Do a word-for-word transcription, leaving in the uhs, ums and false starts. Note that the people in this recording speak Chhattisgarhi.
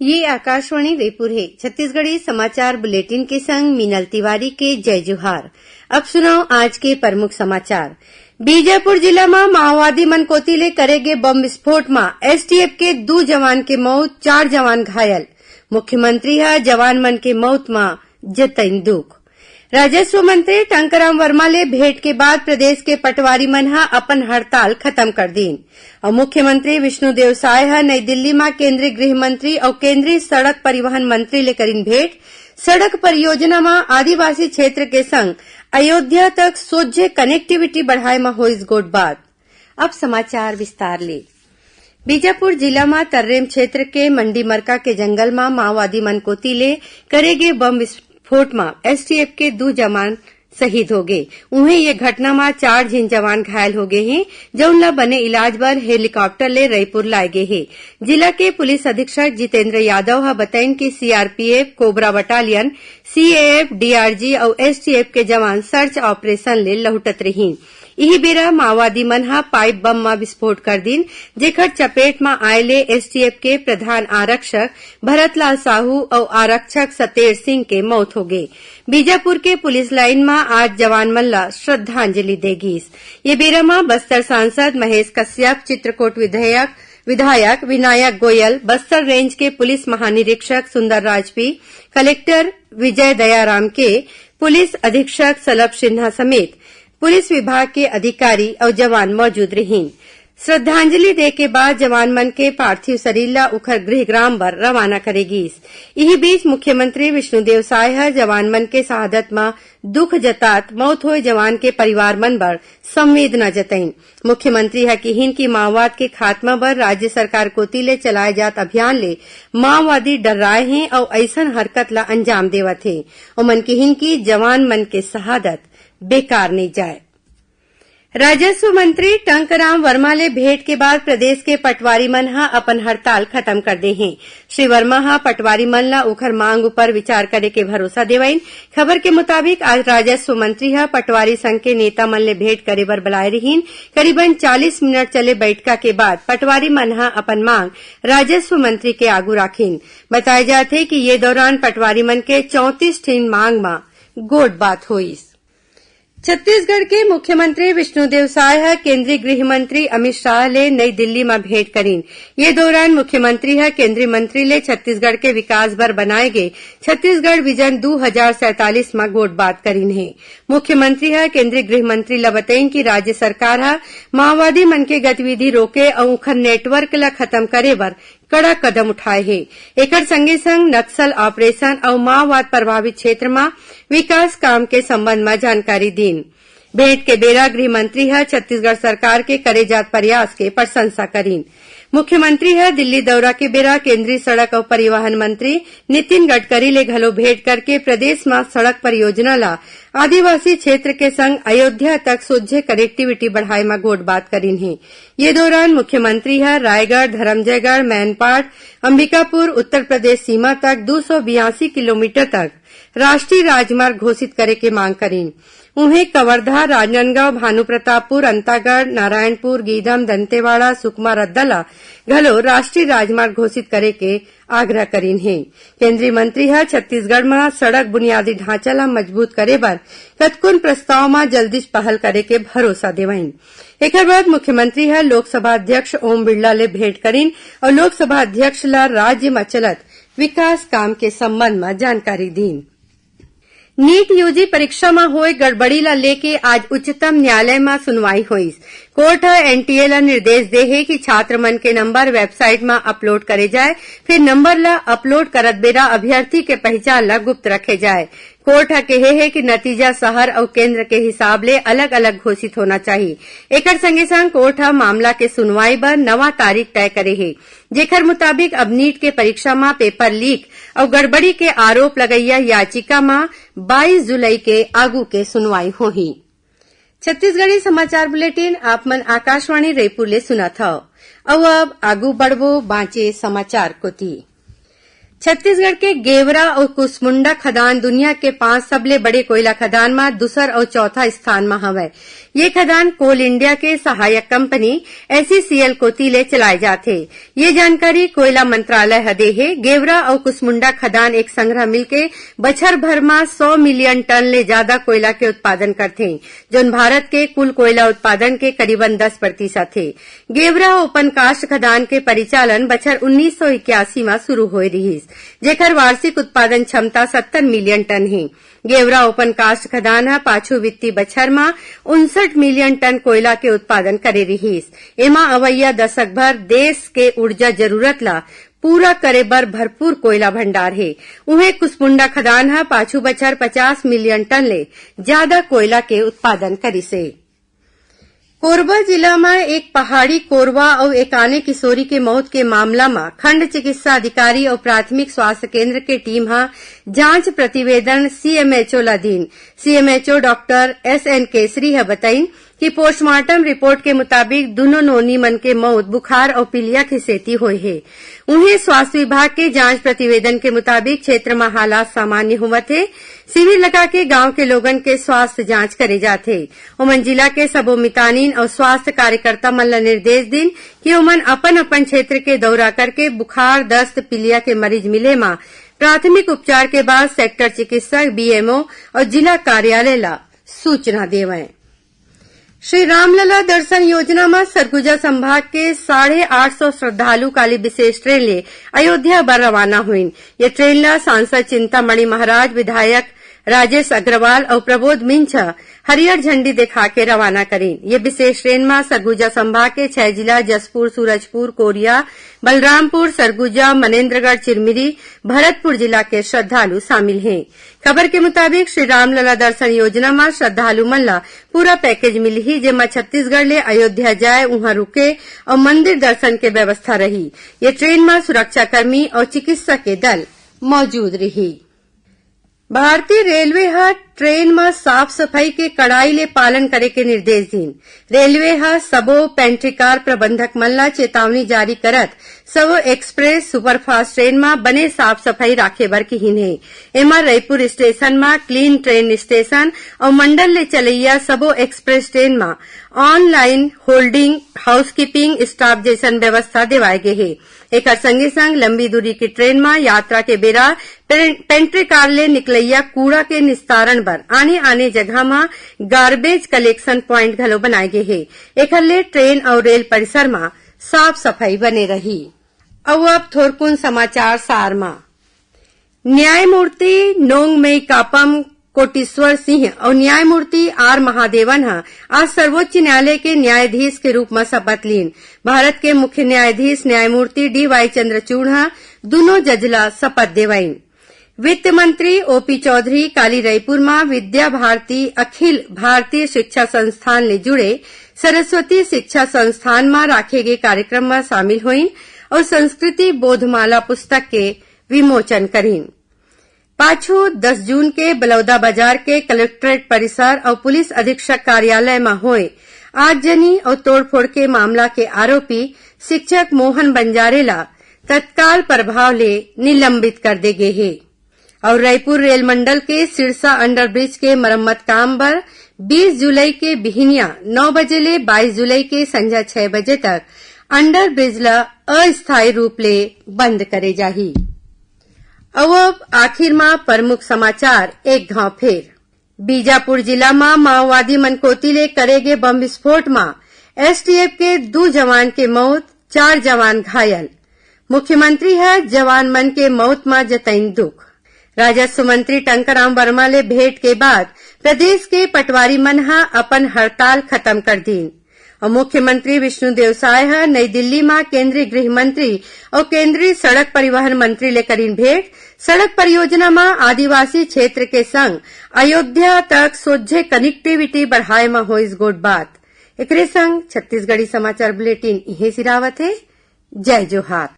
ये आकाशवाणी रायपुर हे। छत्तीसगढ़ी समाचार बुलेटिन के संग मीनल तिवारी के जय जोहार। अब सुनव आज के प्रमुख समाचार। बीजापुर जिला म माओवादी मन कोति ले करे गे बम विस्फोट म एसटीएफ के दू जवान के मउत, चार जवान घायल। मुख्यमंत्री ह जवान मन के मउत म जतइन दुख। राजस्व मंत्री टंकराम वर्मा ले भेंट के बाद प्रदेश के पटवारी मन ह अपन हड़ताल खत्म कर दीन। अउ मुख्यमंत्री विष्णुदेव साय ह नई दिल्ली म केंद्रीय गृह मंत्री अउ केंद्रीय सड़क परिवहन मंत्री ले करिन भेंट। सड़क परियोजना म आदिवासी क्षेत्र के संग अयोध्या तक सोझे कनेक्टिविटी बढ़ाए म होइस गोठबात। अब समाचार विस्तार ले। बीजापुर जिला म तर्रेम क्षेत्र के मंडी मरका के जंगल म माओवादी मन कोति ले करे गे बम विस्फोट म एसटीएफ के दू जवान शहीद हो गे। उहें, ये घटना म चार झिन जवान घायल हो गे हे, जउन ल बने इलाज बर हेलीकॉप्टर ले रईपुर लाए गे हे। जिला के पुलिस अधीक्षक जितेंद्र यादव ह बतइन कि CRPF, cobra battalion, CAF, DRG अउ एसटीएफ के जवान सर्च ऑपरेशन ले लहुटत रिहीन। इही बेरा माओवादी मन ह पाइप बम म विस्फोट कर दीन, जेखर चपेट म आए ले एसटीएफ के प्रधान आरक्षक भरतलाल साहू अउ आरक्षक सतेर सिंह के मउत हो गे। बीजापुर के पुलिस लाइन म आज जवान मन ल श्रद्धांजलि दे गीस। ये बेरा म बस्तर सांसद महेश कश्यप, चित्रकोट विधायक, विधायक विनायक गोयल, बस्तर रेंज के पुलिस महानिरीक्षक सुंदर राजपी, कलेक्टर विजय दयाराम के, पुलिस अधीक्षक सलभ सिन्हा समेत पुलिस विभाग के अधिकारी अउ जवान मौजूद रिहीन। श्रद्धांजलि दे के बाद जवान मन के पार्थिव शरीर ल उखर गृहग्राम बर रवाना करे गीस। इही बीच मुख्यमंत्री विष्णुदेव साय ह जवान मन के शहादत म दुख जतात मौत होए जवान के परिवार मन बर संवेदना जतइन। मुख्यमंत्री ह किहीन कि माओवाद के खात्मा बर राज्य सरकार कोति ले चलाए जात अभियान ले माओवादी डर्राए हें अउ अइसन हरकत ल अंजाम देवत हें। ओमन किहीन कि जवान मन के शहादत बेकार नइ जाए। राजस्व मंत्री टंकराम वर्मा ले भेंट के बाद प्रदेश के पटवारी मन ह अपन हड़ताल खत्म कर दे हें। श्री वर्मा ह पटवारी मन ल उखर मांग उपर विचार करे के भरोसा देवइन। खबर के मुताबिक, आज राजस्व मंत्री ह पटवारी संघ के नेता मन ले भेंट करे बर बलाए रिहीन। करीबन चालीस मिनट चले बैठका के बाद पटवारी मन ह अपन मांग राजस्व मंत्री के आगू राखिन। बताए जाथे कि ये दौरान पटवारी मन के चौंतीस ठिन मांग म गोठ बात होइस। छत्तीसगढ़ के मुख्यमंत्री विष्णुदेव साय ह केंद्रीय गृह मंत्री अमित शाह ले नई दिल्ली म भेंट करिन। ये दौरान मुख्यमंत्री ह केंद्रीय मंत्री ले छत्तीसगढ़ के विकास बर बनाए गे छत्तीसगढ़ विजन दू हजार सैंतालीस म गोठबात करिन हे। मुख्यमंत्री ह केंद्रीय गृह मंत्री ल बतइन कि राज्य सरकार ह माओवादी मन के गतिविधि रोके अउ उखर नेटवर्क ल खत्म करे बर कड़ा कदम उठाए हे। एकर संगे संग नक्सल ऑपरेशन अउ माओवाद प्रभावित क्षेत्र म विकास काम के संबंध म जानकारी दीन। भेंट के बेरा गृह मंत्री ह छत्तीसगढ़ सरकार के करे जात प्रयास के प्रशंसा करीन। मुख्यमंत्री ह दिल्ली दौरा के बेरा केंद्रीय सड़क अउ परिवहन मंत्री नितिन गडकरी ले घलो भेंट करके प्रदेश म सड़क परियोजना ला आदिवासी क्षेत्र के संग अयोध्या तक सोझे कनेक्टिविटी बढ़ाए म गोठबात करीन हे। ये दौरान मुख्यमंत्री ह रायगढ़, धरमजयगढ़, मैनपाट, अंबिकापुर, उत्तर प्रदेश सीमा तक दू सौ बयासी किलोमीटर तक राष्ट्रीय राजमार्ग घोषित करे के मांग करीन। उहें, कवर्धा, राजनांदगांव, भानुप्रतापपुर, अंतागढ़, नारायणपुर, गीदम, दंतेवाड़ा, सुकमा, रद्दा ला घलो राष्ट्रीय राजमार्ग घोषित करे के आग्रह करीन हे। केंद्रीय मंत्री ह छत्तीसगढ़ म सड़क बुनियादी ढांचा ला मजबूत करे बर कतकोन प्रस्ताव म जल्दीच पहल करे के भरोसा देवइन। एकर बाद मुख्यमंत्री ह लोकसभा अध्यक्ष ओम बिड़ला ले भेंट करीन अउ लोकसभा अध्यक्ष ला राज्य म चलत विकास काम के संबंध म जानकारी दीन। नीट यूजी परीक्षा म होए गड़बड़ी ला लेके आज उच्चतम न्यायालय म सुनवाई होइस। कोर्ट ह एनटीए ला निर्देश दे हे कि छात्र मन के नंबर वेबसाइट म अपलोड करे जाए, फिर नंबर ला अपलोड करत बेरा अभ्यर्थी के पहचान ला गुप्त रखे जाए। कोर्ट ह केहे हे कि नतीजा शहर अउ केंद्र के हिसाब ले अलग-अलग घोषित होना चाही। एकर संगे संग कोर्ट ह मामला के सुनवाई बर नवा तारीख तय करे हे, जेकर मुताबिक अब नीट के परीक्षा म पेपर लीक अउ गड़बड़ी के आरोप लगइया याचिका म बाईस जुलाई के आगू के सुनवाई होही। छत्तीसगढ़ी समाचार बुलेटिन आप मन आकाशवाणी रायपुर ले सुनत हव। अउ अब आगू बढ़बो बांचे समाचार कोति। छत्तीसगढ़ के गेवरा अउ कुसमुंडा खदान दुनिया के पांच सबले बड़े कोयला खदान म दूसर अउ चौथा स्थान म हवय। ये खदान कोल इंडिया के सहायक कंपनी एसईसीएल कोति ले चलाए जाथे। ये जानकारी कोयला मंत्रालय ह दे हे। गेवरा अउ कुसमुंडा खदान एक संघरा मिलके बछर भर म सौ मिलियन टन ले जादा कोयला के उत्पादन करथे, जोन भारत के कुल कोयला उत्पादन के करीबन दस प्रतिशत हे। गेवरा ओपन कास्ट खदान के परिचालन बछर उन्नीस सौ इक्यासी म शुरू होए रिहिस, जेकर वार्षिक उत्पादन क्षमता सत्तर मिलियन टन हे। गेवरा ओपन कास्ट खदान ह पाछू वित्तीय बछर म उनसठ मिलियन टन कोयला के उत्पादन करे रिहिस। एमा अवइया दशक भर देश के ऊर्जा जरूरत ला पूरा करे बर भरपूर कोयला भंडार हे। उहें, कुसमुंडा खदान ह पाछू बछर पचास मिलियन टन ले जादा कोयला के उत्पादन करिस हे। कोरबा जिला म एक पहाड़ी कोरवा अउ एक आने किशोरी के मौत के मामला म खंड चिकित्सा अधिकारी अउ प्राथमिक स्वास्थ्य केंद्र के टीम ह जांच प्रतिवेदन सीएमएचओ ला दीन। सीएमएचओ डॉक्टर एसएन केसरी ह बताइन कि पोस्टमार्टम रिपोर्ट के मुताबिक दूनों नोनी मन के मौत बुखार अउ पीलिया के सेती होए हे। उहें, स्वास्थ्य विभाग के जांच प्रतिवेदन के मुताबिक क्षेत्र म हालात सामान्य होवत हे। शिविर लगा के गांव के लोगन के स्वास्थ्य जांच करे जाथे। ओमन जिला के सबो मितानिन अउ स्वास्थ्य कार्यकर्ता मन ल निर्देश दिन कि ओमन अपन-अपन क्षेत्र के दौरा करके बुखार, दस्त, पीलिया के मरीज मिले म प्राथमिक उपचार के बाद सेक्टर चिकित्सक, बीएमओ अउ जिला कार्यालय ल सूचना देवंय। श्री रामलला दर्शन योजना म सरगुजा संभाग के साढ़े आठ सौ श्रद्धालु काली विशेष ट्रेन ले अयोध्या बर रवाना होइन। ये ट्रेन ल सांसद चिंतामणि महाराज, विधायक राजेश अग्रवाल अउ प्रबोध मिंज ह हरियर झंडी देखा के रवाना करिन। ये विशेष ट्रेन म सरगुजा संभाग के छह जिला जशपुर, सूरजपुर, कोरिया, बलरामपुर, सरगुजा, मनेन्द्रगढ़, चिरमिरी, भरतपुर जिला के श्रद्धालु शामिल हें। खबर के मुताबिक, श्री रामलला दर्शन योजना म श्रद्धालु मन ल पूरा पैकेज मिलही, जेमा छत्तीसगढ़ ले अयोध्या जाए, उहां रुके अउ मंदिर दर्शन के व्यवस्था रही। ये ट्रेन म सुरक्षाकर्मी अउ चिकित्सा के दल मौजूद रही। भारतीय रेलवे ह ट्रेन म साफ सफाई के कड़ाई ले पालन करे के निर्देश दीन। रेलवे ह सबो पेंट्री कार प्रबंधक मन ल चेतावनी जारी करत सबो एक्सप्रेस सुपरफास्ट ट्रेन म बने साफ सफाई राखे बर किहिन हे। एमा रईपुर स्टेशन म क्लीन ट्रेन स्टेशन अउ मंडल ले चलइया सबो एक्सप्रेस ट्रेन म ऑनलाइन होल्डिंग, हाउसकीपिंग स्टाफ जइसन व्यवस्था देवाय गे हे। एकर संगे संग लंबी दूरी के ट्रेन म यात्रा के बेरा पें-, पेंट्री कार ले निकलइया कूड़ा के निस्तारण बर आने-आने जगह म गार्बेज कलेक्शन प्वाइंट घलो बनाए गे हे। एखर ले ट्रेन अउ रेल परिसर म साफ सफाई बने रही। अउ अब थोरकुन समाचार सार म। न्यायमूर्ति नोंगमेई कापम कोटीश्वर सिंह अउ न्यायमूर्ति आर महादेवन ह आज सर्वोच्च न्यायालय के न्यायाधीश के रूप म शपथ लीन। भारत के मुख्य न्यायाधीश न्यायमूर्ति डीवाई चंद्रचूड़ ह दूनों जज ल शपथ देवाइन। वित्त मंत्री ओपी चौधरी काली रईपुर म विद्या भारती अखिल भारतीय शिक्षा संस्थान ले जुड़े सरस्वती शिक्षा संस्थान म राखे गे कार्यक्रम म शामिल होइन अउ संस्कृति बोधमाला पुस्तक के विमोचन करिन। पाछू दस जून के बलौदा बाजार के कलेक्ट्रेट परिसर अउ पुलिस अधीक्षक कार्यालय म होए आगजनी अउ तोड़फोड़ के मामला के आरोपी शिक्षक मोहन बंजारे ला तत्काल प्रभाव ले निलंबित कर दे गे हे। अउ रईपुर रेल मंडल के सिरसा अंडरब्रिज के मरम्मत काम बर बीस जुलाई के बिहिनिया नौ बजे ले बाईस जुलाई के संझा छह बजे तक अंडरब्रिज ला अस्थायी रूप ले बंद करे जाही। अउ अब आखिर म प्रमुख समाचार एक घाव फेर। बीजापुर जिला म माओवादी मन कोति ले करे गे बम विस्फोट म एसटीएफ के दू जवान के मउत, चार जवान घायल। मुख्यमंत्री ह जवान मन के मउत म जतइन दुख। राजस्व मंत्री टंकाराम वर्मा ले भेंट के बाद प्रदेश के पटवारी मन ह अपन हड़ताल खत्म कर दीन। अउ मुख्यमंत्री विष्णुदेव साय ह नई दिल्ली म केंद्रीय गृह मंत्री अउ केंद्रीय सड़क परिवहन मंत्री ले करिन भेंट। सड़क परियोजना म आदिवासी क्षेत्र के संग अयोध्या तक सोझे कनेक्टिविटी बढ़ाए म होइस गोठ बात। एकरे संग छत्तीसगढ़ी समाचार बुलेटिन इहें सिरावत हे। जय जोहार।